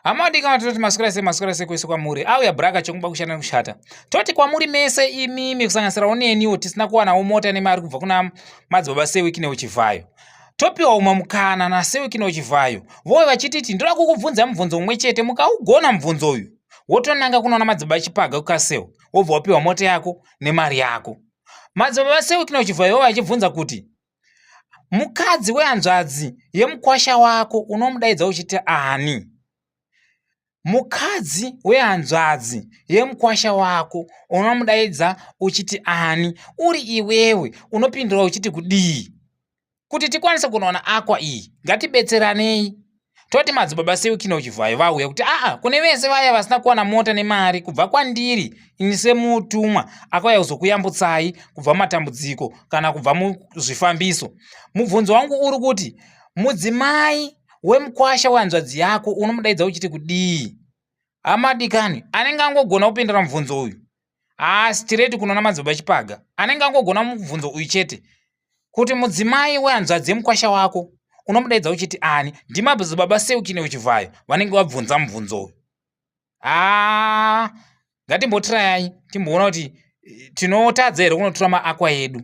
Hama vadikana tototi maswera sei maswera sei kwese kwamuri. Auya braka chokumba kushanda nekushata. Toti kwamuri mese imimi kusanganisirawo neniwo tisina kuwanawo mota nemari kubva kuna madzibaba Sewiki neuChivhayo. Topiwa umwe mukana naSewiki neuChivhayo. Vowe vachititi ndoda kukubvunza mubvunzo umwe chete mukaugona mubvunzo uyu. Wotonanga kunoona madzibaba Chipaga kuKaseo wobva wapiwa mota yako nemari yako. Madzibaba Sewiki neuChivhayo vachibvunza kuti Mukadzi wehanzvadzi yemukwasha wako unomudaidza uchiti ani? Mukadzi wehanzvadzi yemukwasha wako unomudaidza uchiti ani? Uri iwewe unopindura uchiti kudii? Kuti tikwanise kunoona aqua iyi ngatibetseranei. Toti madzibaba Sewikino Chivhayo vauya kuti aa kune vese vaya vasina kuwana mota nemari kubva kwandiri ini semutumwa akauya kuzokuyambutsai kubva mumatambudziko kana kubva muzvifambiso. Mubvunzo wangu uri kuti mudzimai wemukwasha wehanzvadzi yako unomudaidza uchiti kudii? Hama dikani anenge angogona kupindura mubvunzo uyu haa straight kunoona madzibaba Chipaga anenge angogona mubvunzo uyu chete kuti mudzimai wehanzvadzi yemukwasha wako unomudaidza uchiti ani ndimadzibaba Seukine Uchivhayo vanenge vabvunza mubvunzo uyu haa ngatimbotirayai timboona kuti eh, tinotadza here kunotora maakwa edu.